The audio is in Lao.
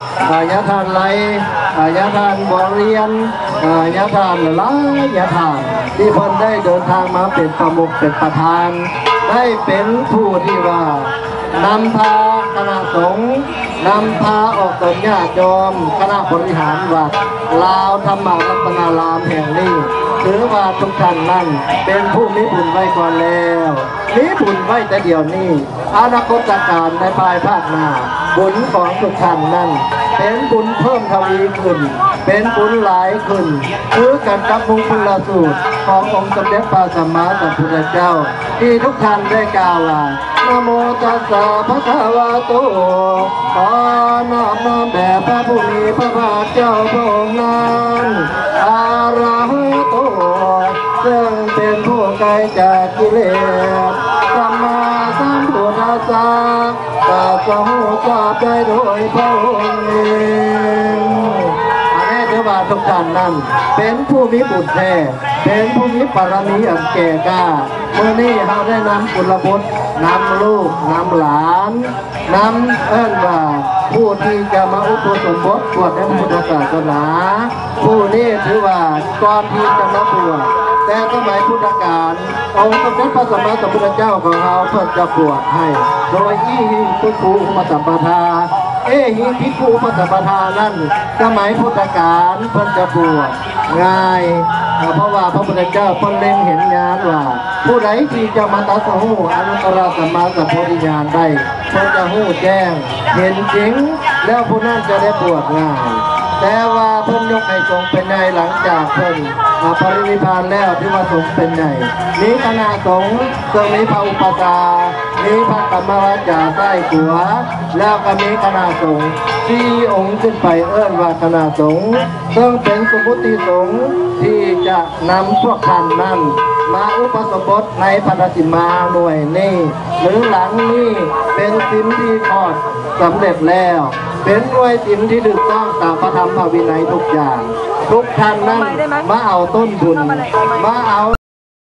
ອາ ຍາທ່ານໄລ ອາ ຍາທ່ານບໍວລຽນ ອາ ຍາທ່ານຫຼາຍໆຍາທ່ານ ທີ່ເພິ່ນໄດ້ເດີນທາງມາເປັນປະມຸກເປັນປະທານ ໄດ້ເປັນຜູ້ທີ່ວ່ານຳພາຄະນະສົງ ນຳພາອອກຕົນຍາດໂຍມ ຄະນະບໍລິຫານວັດລາວທຳມະລັດຕະນາລາມແຫ່ງນີ້ ຖືວ່າທຸກທ່ານນັ້ນເປັນຜູ້ມີບຸນໄວ້ກ່ອນແລ້ວ ມີບຸນໄວ້ແຕ່ດຽວນີ້ ອະນາຄົດຕະການໃນພາຍພາກໜ້າ ບຸນຂອງທຸກທ່ານນັ້ນ ເປັນບຸນເພີ່ມທະວີຂຶ້ນ ເປັນບຸນຫຼາຍຂຶ້ນ ຄືກັນກັບມຸງຄຸນລະສູດຂອງອົງສົມເດັດພະສຳມາສຳພຸດທະເຈົ້າ ທີ່ທຸກທ່ານໄດ້ກ່າວວ່າ ນະໂມຕັດສະ ພະຄະວະໂຕ ຂໍນອບນ້ອມແດ່ພະຜູ້ມີພະພາກເຈົ້າພະອົງນັ້ນ ອະລະຫະໂຕ ເຊິ່ງເປັນຜູ້ໄກຈາກກິເລດ ສຳມາສຳພຸດທະສະ ຕັດສະຮູ້ຊອບໄດ້ໂດຍພະອົງເອງ. ອັນນີ້ຖືວ່າທຸກທ່ານນັ້ນເປັນຜູ້ມີບຸນແທ້ ເປັນຜູ້ມີບາລະມີອັນແກ່ກ້າ. ມື້ນີ້ເຮົາໄດ້ນຳກຸນລະບຸດ ນຳລູກ ນຳຫຼານ ນຳ ເອີ້ນວ່າຜູ້ທີ່ຈະມາອຸປະສົມບົດບວດໃນພະພຸດທະສາສະໜາ ຜູ້ນີ້ຖືວ່າກ່ອນທີ່ຈະມາບວດ ແຕ່ສະໄໝພຸດທະການ ອົງສົມເດັດພະສຳມາສຳພຸດທະເຈົ້າຂອງເຮົາເພິ່ນຈະບວດໃຫ້ ໂດຍອີຫິພິກຂຸອຸປະສຳປະທາ ເອຫິພິກຂຸອຸປະສຳປະທານັ້ນ ສະໄໝພຸດທະການເພິ່ນຈະບວດງ່າຍ ເພາະວ່າພະພຸດທະເຈົ້າເພິ່ນເລັງເຫັນຍານວ່າ ຜູ້ໃດທີ່ຈະມາຕັດສະຮູ້ອະນຸດຕະລະສຳມາສຳໂພທິຍານໄດ້ ເພິ່ນຈະຮູ້ແຈ້ງເຫັນຈິງ ແລ້ວຜູ້ນັ້ນຈະໄດ້ບວດງ່າຍ. ແຕ່ວ່າເພິ່ນຍົກໃຫ້ຊົງເປັນໃຫຍ່ ຫຼັງຈາກເພິ່ນ ອາ ປະລິນິບພານແລ້ວ ຖືວ່າຊົງເປັນໃຫຍ່ ມີຄະນະສົງ ເຊິ່ງມີພະອຸປະຊາ ມີພະກຳມະວາຈາຊ້າຍຂວາ ແລ້ວກໍມີຄະນະສົງສີ່ອົງຂຶ້ນໄປ ເອີ້ນວ່າຄະນະສົງ ເຊິ່ງເປັນສົມມຸດຕິສົງທີ່ຈະນຳພວກທ່ານນັ້ນມາອຸປະສົມບົດໃນພັດທະສີມາໜ່ວຍນີ້ ຫຼື ຫຼັງນີ້ ເປັນສິມທີ່ຄອດສຳເລັດແລ້ວ ເປັນໜ່ວຍສິມທີ່ຖືກຕ້ອງຕາມພະທຳພະວິໄນທຸກຢ່າງ. ທຸກທ່ານນັ້ນມາເອົາຕົ້ນບຸນ ມາເອົາ